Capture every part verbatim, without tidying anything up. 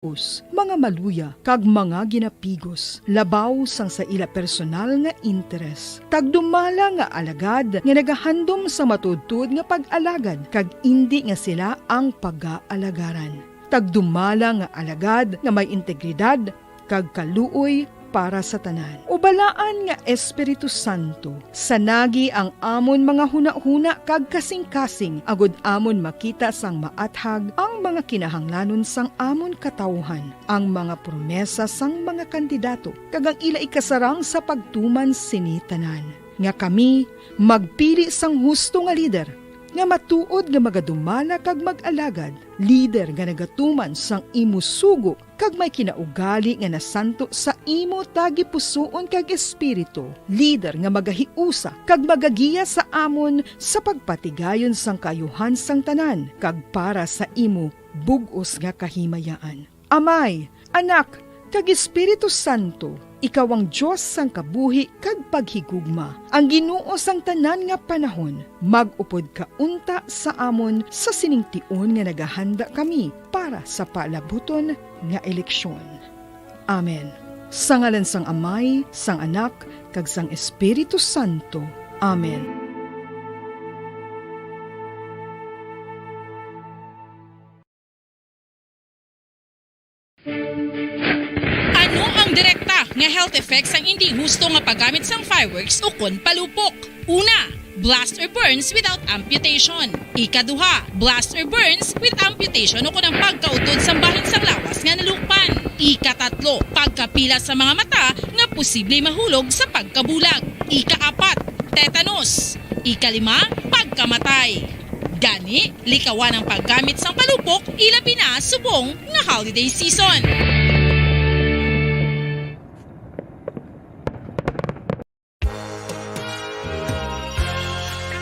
us, mga maluya, kag mga ginapigos, labaw sang sa ila personal nga interes. Tagdumala nga alagad nga nagahandom sa matuodtuod nga pag-alagad, kag indi nga sila ang pagaalagaran. Tagdumala nga alagad nga may integridad kag kaluoy para sa tanan. Ubalaan nga Espiritu Santo, sanagi ang amon mga hunahuna kag kasingkasing, agod amon makita sang maathag ang mga kinahanglanon sang amon katawuhan, ang mga promesa sang mga kandidato, kag ang ila ikasarang sa pagtuman sini tanan, nga kami magpili sang husto nga lider, nga matuod nga magadumala kag mag-alagad, lider nga nagatuman sang imo sugo kag may kinaugali nga nasanto sa imo tagipusoon kag espiritu, lider nga magahiusa kag magagiya sa amon sa pagpatigayon sang kaayuhan sang tanan kag para sa imo bug-os nga kahimayaan. Amay, Anak, kag Espiritu Santo, ikaw ang Dios sang kabuhi kag paghigugma, ang Ginoo sang tanan nga panahon. Mag-upod ka unta sa amon sa sining tion nga nagahanda kami para sa palabuton nga eleksyon. Amen. Sa ngalan sang Amay, sang Anak, kag sang Espiritu Santo. Amen. Ano ang direkta nga health effects sang indi husto nga paggamit sang fireworks ukon palupok? Una, blast or burns without amputation. Ikaduha, blast or burns with amputation ukon ang pagkautod sang bahin sang lawas nga nalukpan. Ikatatlo, pagkapila sa mga mata nga posible mahulog sa pagkabulag. Ikaapat, tetanus. Ikalima, pagkamatay. Gani, likawan ang paggamit sang palupok, ilabi na subong nga holiday season.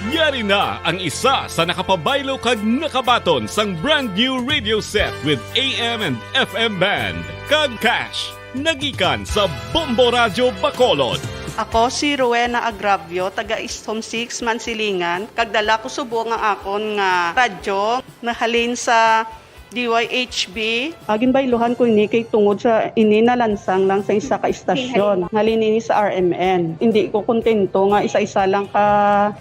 Yari na ang isa sa nakapabaylo kag nakabaton sang brand new radio set with A M and F M band kag cash. Nagikan sa Bombo Radyo Bacolod. Ako si Rowena Agravio, taga East Home Six, Mansilingan, kag dala ko subong ang akon nga radyo nahalin sa D Y H B. Ah, ginbayluhan ko ini kay tungod sa ini nalansang lang sa isa ka istasyon. Halin ini sa R M N. Hindi ko kontento nga isa-isa lang ka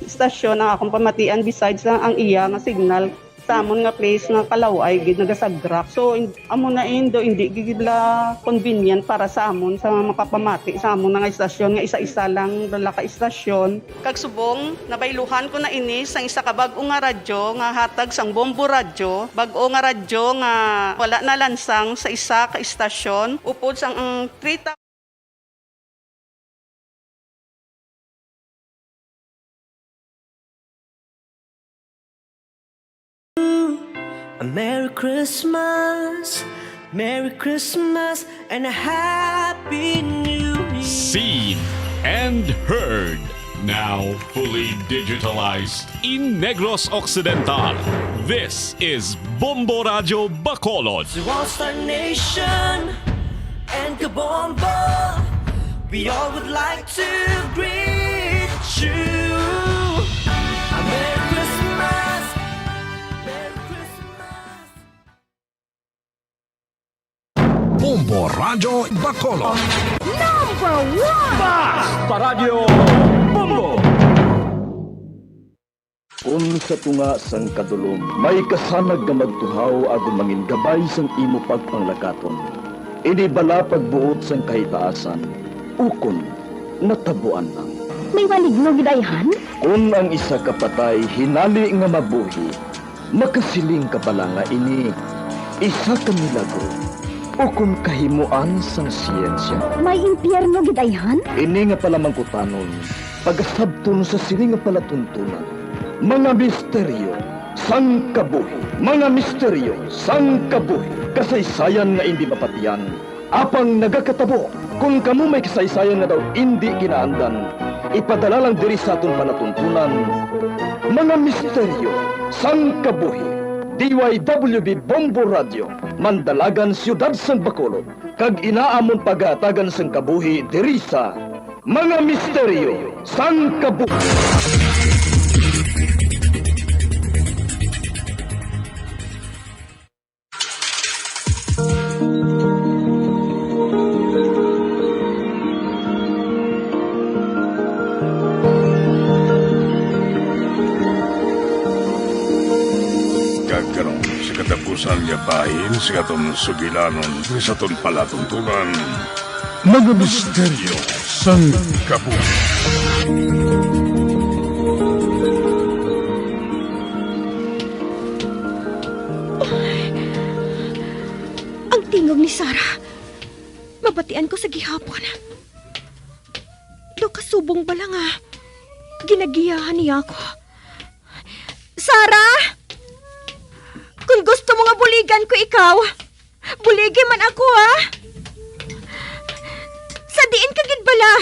istasyon ang akong pamatian, besides lang ang iya nga signal sa amon nga place nga kalaw-ay gid nagasagrak. So, in-, amo na indo, hindi gid la convenient para sa amon, sa mga makapamati sa amon nga istasyon nga isa-isa lang dala ka istasyon. Kag subong, nabayluhan ko na ini sang isa ka bag-o nga radyo nga hatag sang Bombo Radyo, bag-o nga radyo nga wala nalansang sa isa ka istasyon, upod sang ang three thousand A Merry Christmas, Merry Christmas, and a Happy New Year. Seen and heard, now fully digitalized in Negros Occidental. This is Bombo Radyo Bacolod. To all Star Nation and Kabombo, we all would like to greet you. A Merry Christmas, Merry Christmas. Bombo Radyo Bacolod. Number one! Bas! Paradyo Bombo! Kon sa tunga sang kadulom may kasanag nga magtuhaw agud mangin gabay sang imo pagpanglakaton, ini bala pagbuot sang kahitaasan, ukon natabuan lang. May maligno gid ayhan? Kon ang isa ka patay hinali nga mabuhi, makasiling ka bala nga ini isa ka milagro ukon kahimoan sang siyensya? May impyerno gid ayhan? Ini nga palamangkutanon pagasabton sa sini nga palatuntunan, mga misteryo sang kabuhi, mga misteryo sang kabuhi, kasaysayan nga indi mapatian, apang nagakatabo. Kon kamo may kasaysayan nga daw indi kinaandan, ipadala lang diri sa aton palatuntunan, mga misteryo sang kabuhi. D Y W B Bombo Radio, Mandalagan, Siyudad sang Bacolod, kag ina amon pagahatagan sang kabuhi diri sa Mga Misteryo sang Kabuhi. Sa nga bahin sa aton sugilanon, sa aton palatuntunan, mga misteryo sang kabuhi. Ang tingog ni Sarah, mabatian ko sa gihapon. Daw kasubong bala nga ginagiyahan niya ako. Sarah! Kung gusto mo nga buligan ko ikaw, buligi man ako, ha? Sa diin ka gid bala?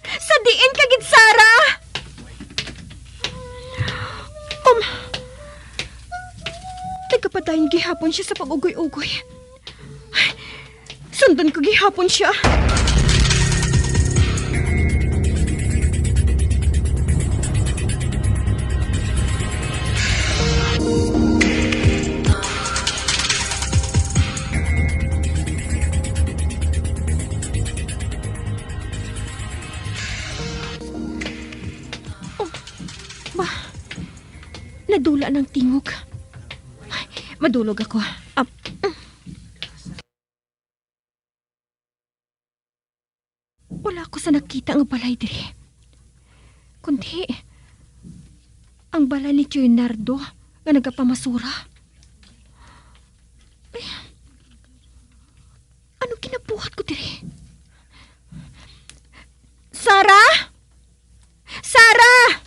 Sa diin ka gid, Sarah? Um, nagapadayon gihapon siya sa pag-ugoy-ugoy. Sundon ko gihapon siya. Oh, ba, nadula ng tingog. Ay, madulog ako. Ah, Wala ko sa nakita nga balay diri, kundi ang balay ni Tioy Nardo nga nagapamasura. Ay, anong ginabuhat ko diri? Sarah! Sarah!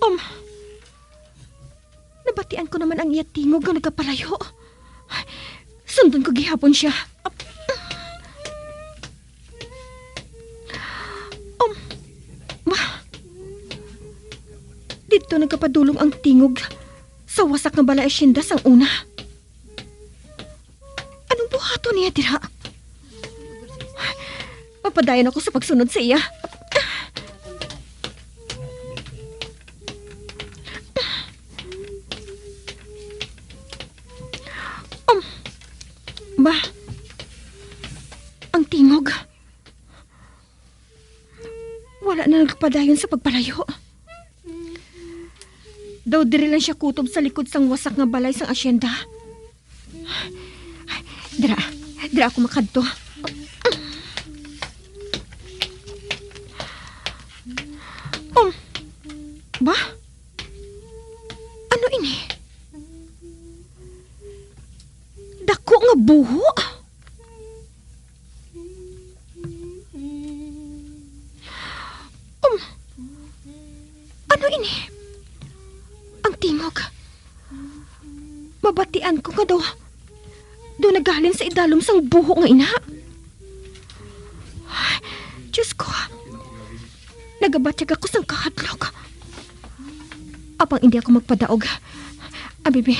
Um, nabatian ko naman ang iya tingog nga nagapalayo. Sundon ko gihapon siya. Um, ma, didto nagapadulong ang tingog sa wasak nga balay asyenda sang una. Anong buhaton niya dira? Mapadayon ako sa pagsunod sa iya. Um, ba, ang tingog. Wala na nagpadayon sa pagpalayo. Daw diri lang siya kutob sa likod sang wasak nga balay sang asyenda. Dira, dira ako makadto. Um, ba? Ano ini? Dako nga buho? Um, ano ini? Ang tingog. Mabatian ko nga daw, daw naghalin sa idalom sang buho nga ina. Diyos ko, nagabatyag ako sang kahadlok. Apang indi ako magpadaog. Abibi,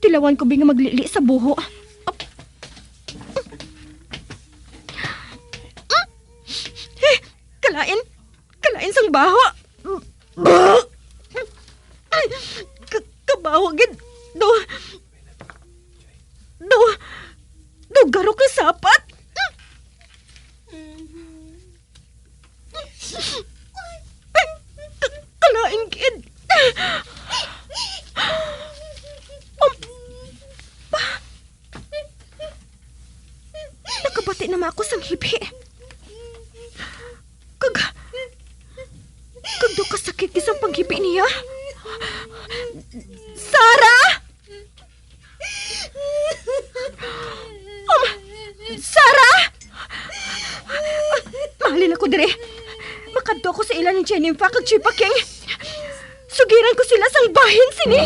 tilawan ko bi nga maglili sa buho. Kalain, kalain sang baho. Ay, ka-, kabaho gid. Do, do, do garok nga sapat. Ay, ka-, kalain gid. Um, pa-, Nakabati naman ako sang hibi. Kag, kag daw kasakit gid sang panghibi niya. Sarah! Um, Sarah! Mahalin ako diri. Makadto ako sa ila ni Jennifer kag Chipa King. Sugiran ko sila sang bahin sini.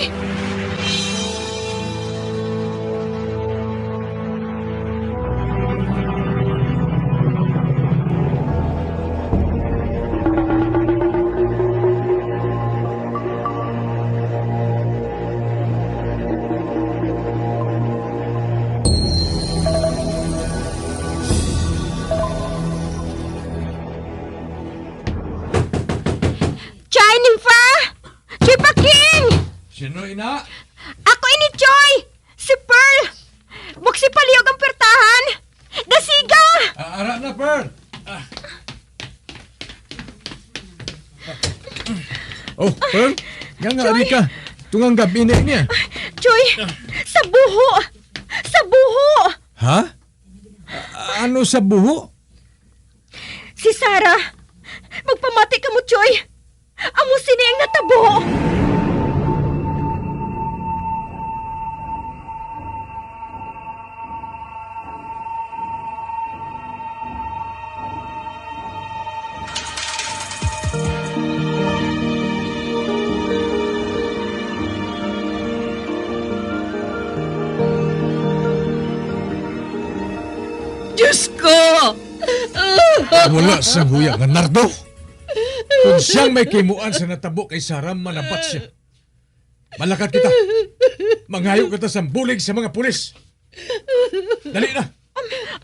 Chay, Nympha! Chay Paking! Sino ina? Ako ini, Choy! Si Pearl! Buksi palihog ang pertahan! Dasiga! Ah, ara na, Pearl! Ah. Oh, Pearl? Nga nga, Joy! Ari ka. Tungang gabi na niya. Joy! Sa buho! Sa buho! Ha? A-, ano sa buho? Si Sarah! Magpamati kamo, Joy! Amo sini ang natabo! Diyos ko! Wala sang huya nga Nardo. Kung siyang may kimuan sa natabo kay Sarah, manabat siya. Malakat kita. Mangayo kita sang bulig sa mga pulis. Dali na.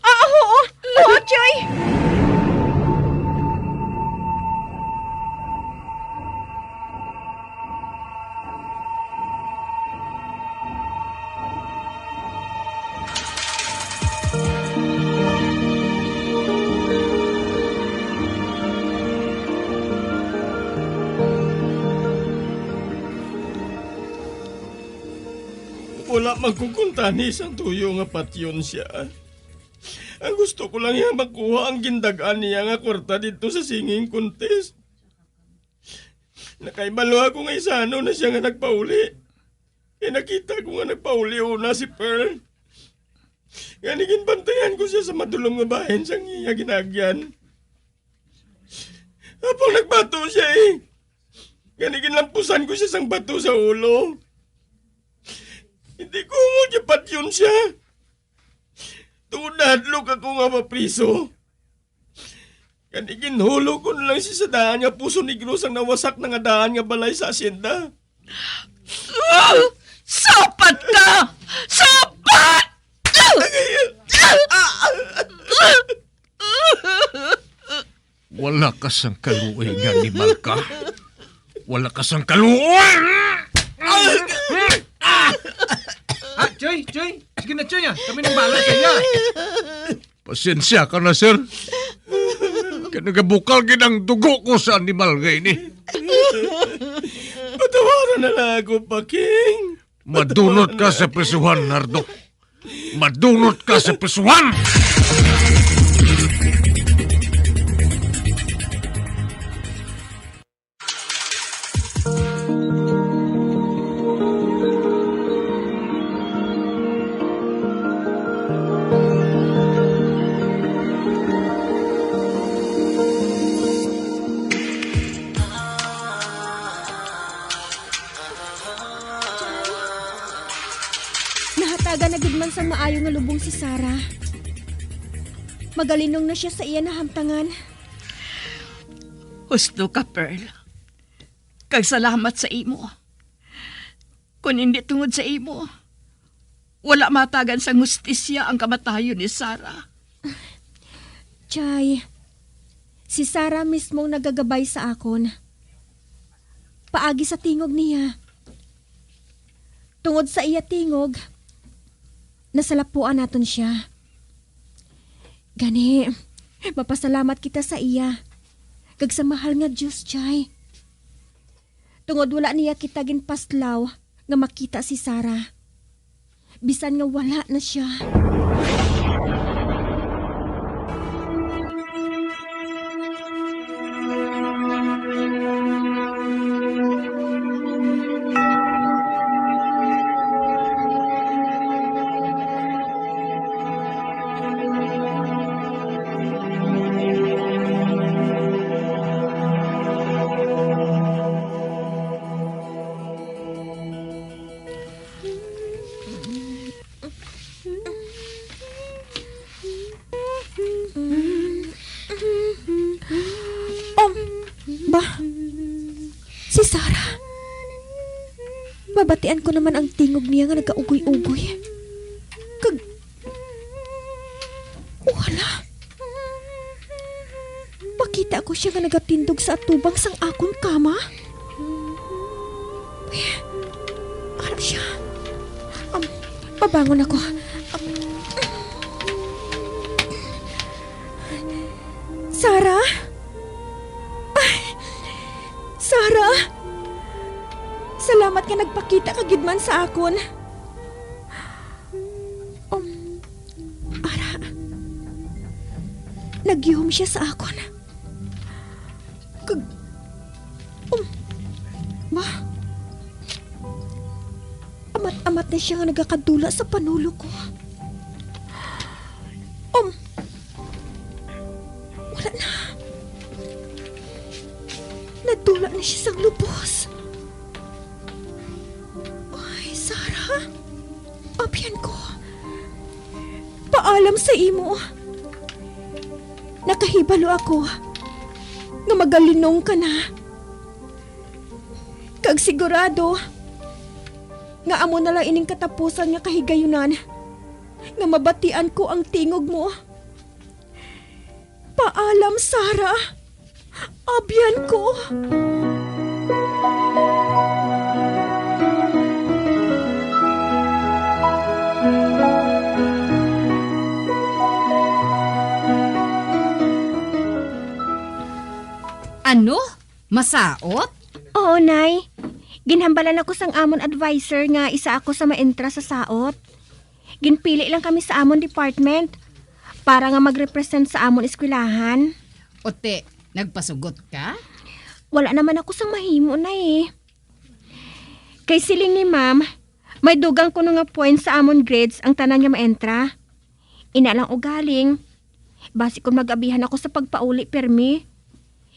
Ah, oo. Oo, Joy. Wala man ko kuntani sang tuyo nga patyon sia. Ang gusto ko lang iya makuha ang gindag-an niya nga kwarta didto sa singing contest. Nakahibalo ako nga isano na sia nga nagpauli. Kay nakita ko nga nagpauli una si Pearl. Gani ginbantayan ko sia sa madulom nga bahin sang iya ginaagyan. Apang nagbato sia, eh. Gani ginlampusan ko sia sang bato sa ulo. Hindi ko ungod nga patyon sia. Tungod nahadlok ako nga mapriso. Gani ginhulog ko na lang sia sa daan nga Poso Negro sang nawasak na nga daan nga balay sa asyenda. Sapat ka! Sapat! Wala ka sang kaluoy nga animal ka. Wala ka sang kaluoy! Ah, Choy, Choy! Sige na, Choy, ah. Kami nang bahala sa iya. Pasensya ka na, sir. Kay nagabukal gid ang dugo ko sa animal nga ini. Patawaran na lang ako, Paking. Madunot ka sa prisuhan, Nardo. Madunot ka sa prisuhan! Nahatagan na gid man sang maayo nga lubong si Sarah. Magalinong na sia sa iya nahamtangan. Husto ka, Pearl. Kag salamat sa imo. Kon indi tungod sa imo, wala matagan sang hustisya ang kamatayon ni Sarah. Chay, si Sarah mismo ang nagagabay sa akon. Paagi sa tingog niya. Tungod sa iya tingog, nasalapuan naton sia. Gani, mapasalamat kita sa iya kag sa mahal nga Dios, Chay. Tungod wala niya kita ginpaslaw nga makita si Sarah, bisan nga wala na sia. Um, ba? Si Sarah. Mabatian ko naman ang tingog niya nga nagaugoy-ugoy. Kag, oh, hala. Makita ko sia nga nagatindog sa atubang sang akon kama. Ano siya? Um, pabangon ako. Um, Sarah? Ay, Sarah? Salamat nga nagpakita ka gid man sa akon. Um, ara, nagyuhom siya sa akon. Kag, um, ma, amat-amat na siya nga nagakadula sa panulo ko. Um, wala na. Nadula na siya sang lubos. Ay, Sarah, abyan ko. Paalam sa imo. Nakahibalo ako nga magalinong ka na. Kag sigurado nga amo na lang ining katapusan nga kahigayunan nga mabatian ko ang tingog mo. Paalam, Sarah. Abyan ko. Ano? Masaot? Oo, Nay. Ginhambalan ako sang amon adviser nga isa ako sa maentra sa saot. Ginpili lang kami sa amon department para nga mag-represent sa amon eskwelahan. O ti, nagpasugot ka? Wala naman ako sang mahimo, Nay, eh. Kay siling ni Ma'am, may dugang kuno nga points sa amon grades ang tanan nga maentra. Ina lang ugaling, basi kon mag-abihan ako sa pagpauli pirmi,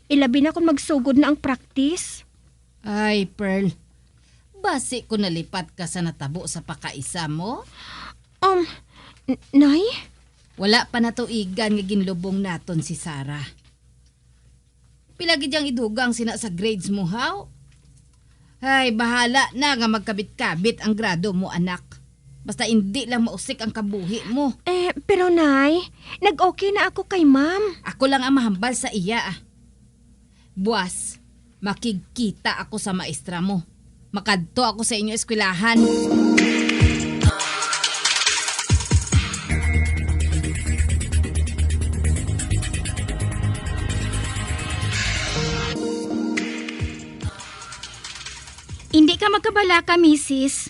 ilabi na kon magsugod na ang practice. Ay, Pearl, basi kon nalipat ka sa natabo sa pakaisa mo? Um, n-, Nay? Wala pa natuigan nga ginlubong naton si Sarah. Pila gid yang idugang sina sa grades mo, haw? Ay, bahala na nga magkabit-kabit ang grado mo, anak. Basta indi lang mausik ang kabuhi mo. Eh, pero, Nay, nag-okay na ako kay Ma'am. Ako lang ang mahambal sa iya, ah. Buwas, makigkita ako sa maestra mo. Makadto ako sa inyo eskwelahan. Hindi ka magkabalaka, misis.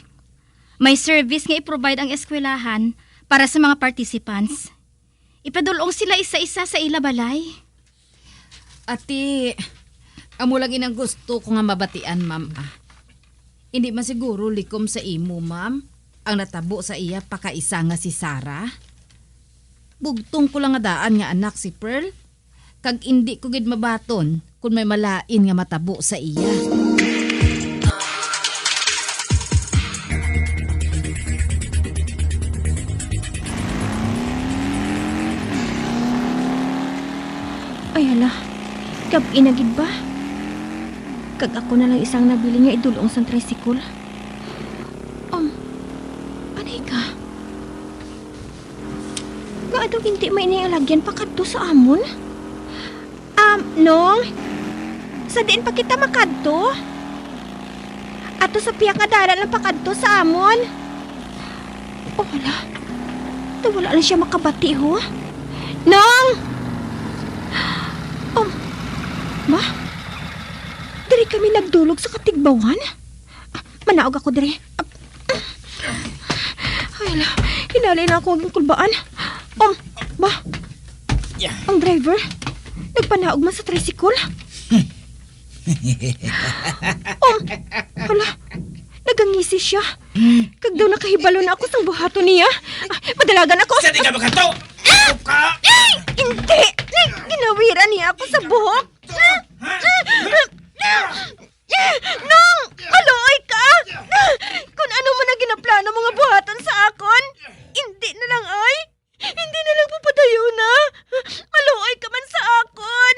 May service nga i-provide ang eskwelahan para sa mga participants. Ipadul-ong sila isa-isa sa ila balay. Ati, amo lang inang gusto ko nga mabatian, ma'am, ah. Hindi man siguro likom sa imo, ma'am, ang natabo sa iya pakaisa nga si Sarah. Bugtong ko lang nga daan nga anak si Pearl, kag indi ko gid mabaton kon may malain nga matabo sa iya. Ay, hala. Gab-i na gid ba? Kag ako na lang isang nabilin nga idul-ong sang tricycle. Um, anay ka? Nga adto ginti may ining alagyan pakadto sa amon? Um, Nong, sa diin pa kita makadto? Ato sa pihak nga dalan lang pakadto sa amon. Oh, wala. Daw wala lang siya makabati, ho? Nong! Um, ma? Diri kami nagdulog sa Katigbawan? Ah, manaog ako diri. Ah, ay, ala, hinali na ako ang kulbaan. Um, ba? Yeah. Ang driver, nagpanaog man sa tricycle. Um, hala, nagangisi siya. Kag daw nakahibalo na ako sang buhaton niya. Ah, madalagan ako. Sa di ka makato! Ah! Ka! Ay! Hindi! Ginawiran niya ako sa buhok. Ha? Nong! Maluoy ka! Kung ano man ang ginaplano mo nga buhaton sa akon, hindi na lang, ay! Hindi na lang papadayona! Maluoy ka man sa akon!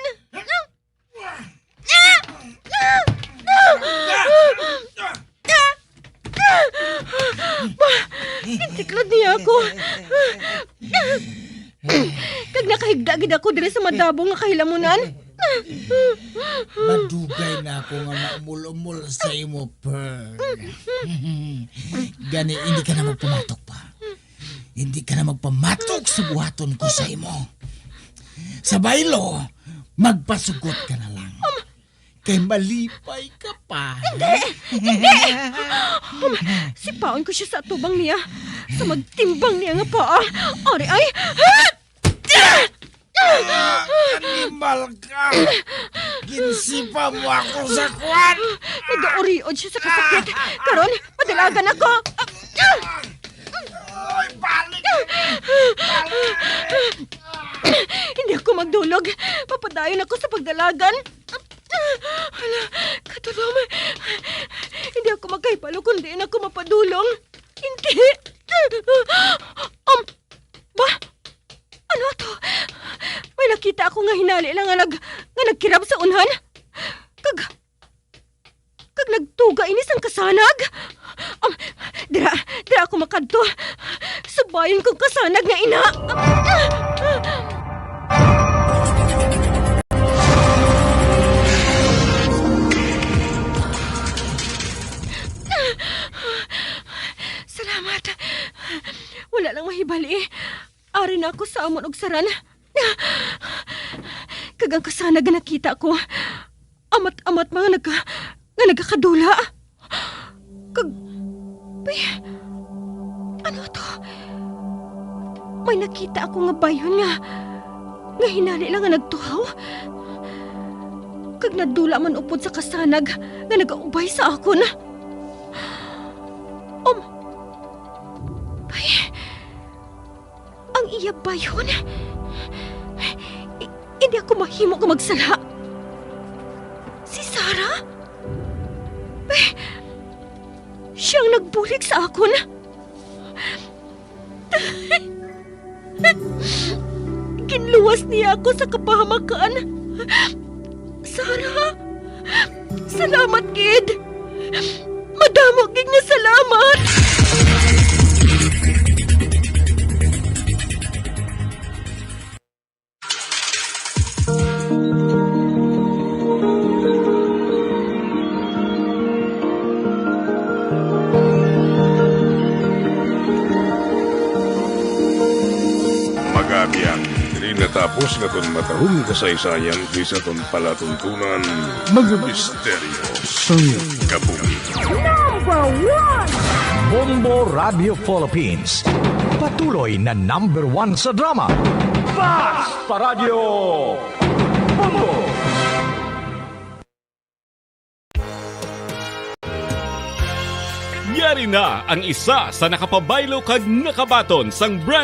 Ba, gintiklod niya ako. Kag nakahigda gid ako diri sa madabong nga kahilamunan. Madugay na ako nga maumol-umol sa imo, Pearl. Gani, hindi ka na magpamatok pa. Hindi ka na magpamatok sa buhaton ko sa imo. Sa baylo, magpasugot ka na lang. Kay malipay ka pa. Hindi! Hindi! Um, sipaon ko siya sa atubang niya. Sa magtimbang niya nga paa. Ari ay! Ah! Animal ka! Ginsipa mo ako sa kwan! Nagauriod siya sa kasakit. Karon, madalagan ako. Ay, balik! Balik! Hindi ako magdulog. Mapadayon ako sa pagdalagan. Hala, katulom. Hindi ako makahibalo kung diin ako mapadulong. Hindi. Um, ba? Ano to? May nakita ako nga hinali lang nga nag-, nga nagkirab sa unhan. Kag, kag nagtuga ini sang kasanag. Um, dira, dira ako makadto. Subayon kong kasanag nga ina. Salamat. Wala lang mahibali. Ari na ako sa amon og saran. Kag ang kasanag nga nakita ko, amat-amat mga nagka-, nga nagakadula. Kag, bay, ano to? May nakita ako nga bayhon nga, nga hinali lang nga nagtuhaw. Kag nadula man upod sa kasanag nga nagaubay sa akon. Um, bay, ang iya bayhon. I-, hindi ako mahimo nga magsala. Si Sarah? Eh, siya ang nagbulig sa akon. Ginluwas niya ako sa kapahamakan. Sarah, salamat gid. Madamo gid nga salamat. Mag-abyan, diri natapos nga aton matahong kasaysayan sa aton palatuntunan, mga misteryo sang kabuhi. Number one! Bombo Radio Philippines. Patuloy na number one sa drama. Basta Radio Bombo! Yari na ang isa sa nakapabaylo kag nakabaton sang brand